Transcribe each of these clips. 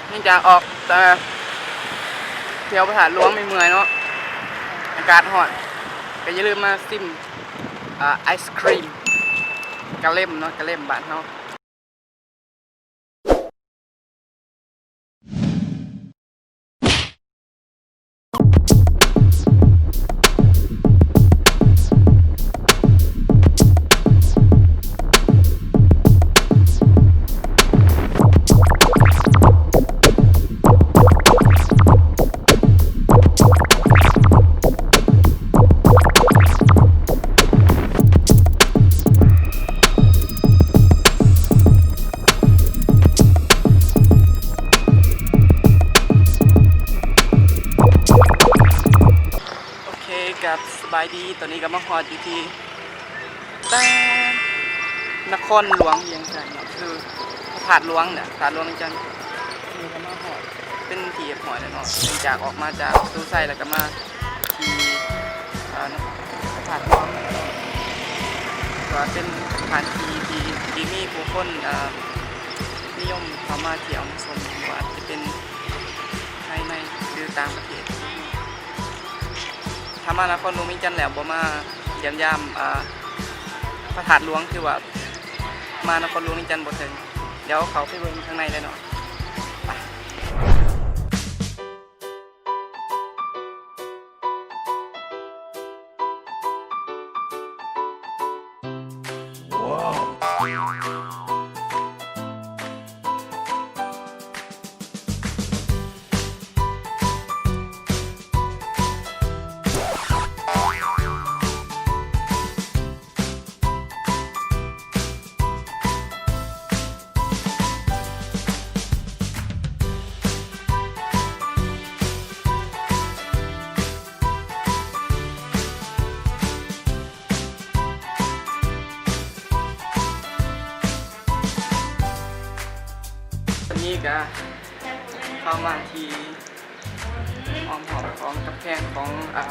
ຫຼັງຈາກອອກ ເອີ ທ່ຽວພະທາດຫຼວງເມື່ອຍໆເນາະ ອາກາດຮ້ອນ ກໍຢ່າລືມມາຊິມ ອາ ໄອສະຄຣີມກະເລັມເນາະ ກະເລັມບ້ານເຮົາ. ໂອເຄ ກັບສະບາຍດີ ຕອນນີ້ກໍມາຮອດຢູ່ທີ່ ແຕ່ນະຄອນຫຼວງວຽງຈັນເນາະ ຄືພະທາດຫຼວງນະ ພະທາດຫຼວງວຽງຈັນ ນີ້ກໍມາຮອດເປັນທີ່ຮຽບຮ້ອຍແລ້ວເນາະ ຫຼັງຈາກອອກມາຈາກປະຕູໄຊ ແລ້ວກໍມາທີ່ ເອີ ພະທາດຫຼວງ ກໍເປັນສະຖານທີ່ທີ່ ທີ່ມີຜູ້ຄົນ ເອີ ນິຍົມເຂົ້າມາທ່ຽວມາຊົມ ບໍ່ວ່າຈະເປັນພາຍໃນ ຫຼື ຕ່າງປະເທດ. ຖ້າມານະຄອນຫຼວງວຽງຈັນແລ້ວບໍ່ມາຢ້ຽມຢາມ ອາ ພະທາດຫຼວງ ຖືວ່າມານະຄອນຫຼວງວຽງຈັນບໍ່ເຖິງ. ດຽວເຂົ້າໄປເບິ່ງຂ້າງໃນເລີຍເນາະ ໄປ. ອັນນີ້ກະເຂົ້າມາທີ່ອ້ອມຮອບຂອງກຳແພງຂອງ ອາ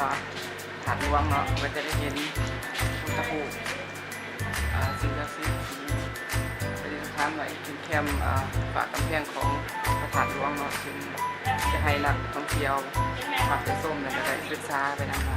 ທາດຫຼວງເນາະ ກໍຈະໄດ້ເຫັນພຸດທະຮູບ ອາ ສິ່ງສັກສິດທີ່ປະດິດສະຖານໄວ້ ແຄມ ອາ ຝາກຳແພງຂອງພະທາດຫຼວງເນາະ ເຊິ່ງຈະໃຫ້ນັກທ່ອງທ່ຽວໄປຊມ ແລ້ວກໍໄດ້ສຶກສາໄປນຳເນາະ.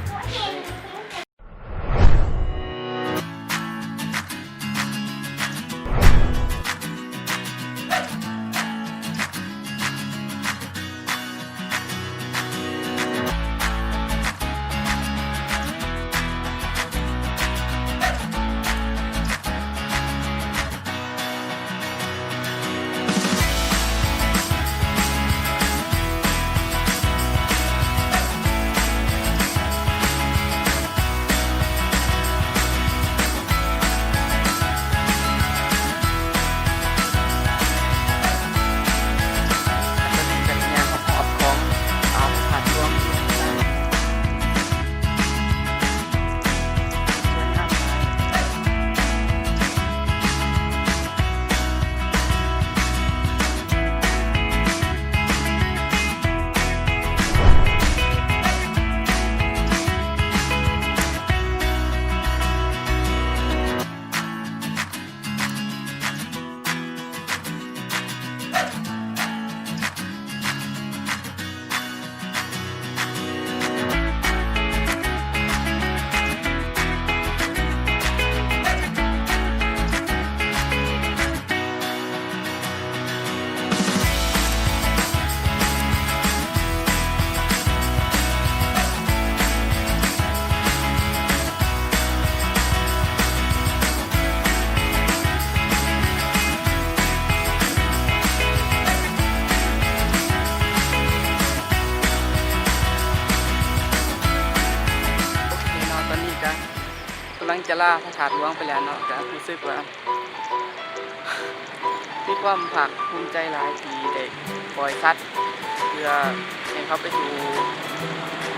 ໂອເຄເນາະ ຕອນນີ້ກະກຳລັງຈະລາພະທາດຫຼວງໄປແລ້ວເນາະ ກະຮູ້ສຶກວ່າ ມີຄວາມພາກພູມໃຈຫຼາຍທີ່ໄດ້ປ່ອຍສັດ ເພື່ອໃຫ້ເຂົາໄປສູ່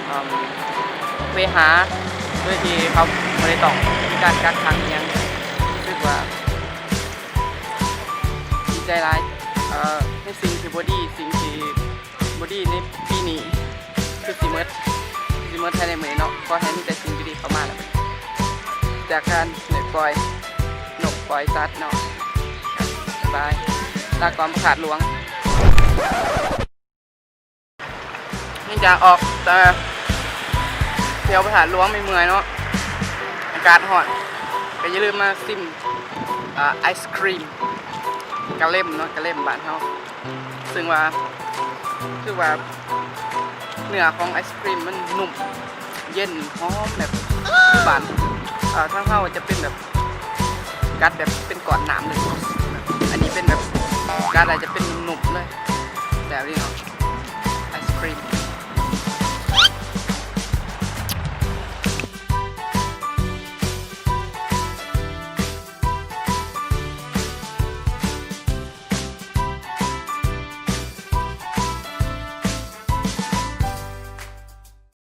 ເອີ່ມ ເວຫາ ໂດຍທີ່ເຂົາບໍ່ໄດ້ຕ້ອງມີການກັກຂັງອີ່ຫຍັງ. ຮູ້ສຶກວ່າດີໃຈຫຼາຍ ເອີ່ ໃນສິ່ງທີ່ບໍ່ດີ ສິ່ງທີ່ ບໍ່ດີໃນປີນີ້ຄືຊິໝົດ ຄືຊິໝົດພາຍໃນມື້ນີ້ເນາະ. ຂໍໃຫ້ມີແຕ່ສິ່ງດີໆເຂົ້າມາແລ້ວ ຈາກການໄດ້ປ່ອຍນົກປ່ອຍສັດເນາະ. ບາຍບາຍ ລາກ່ອນພະທາດຫຼວງ. ຫຼັງຈາກອອກຈາກແຖວພະທາດຫຼວງ ເມື່ອຍໆເນາະ ອາກາດຮ້ອນ ກໍຢ່າລືມມາຊິມ ອ່າ ໄອສຄຣີມກະເລັມເນາະ ກະເລັມບ້ານເຮົາ ຊຶ່ງວ່າ ຄືວ່າເນື້ອຂອງໄອສຄຣີມມັນນຸ້ມ ເຢັນ ຫອມແບບບ້ານ ເອີ ທາງເຮົາຈະເປັນແບບ ກັດແບບເປັນກ້ອນນ້ຳເລີຍ ອັນນີ້ເປັນແບບ ກັດອາດຈະເປັນນຸ້ມໆເລີຍ ແບບນີ້ເນາະ ໄອສຄຣີມ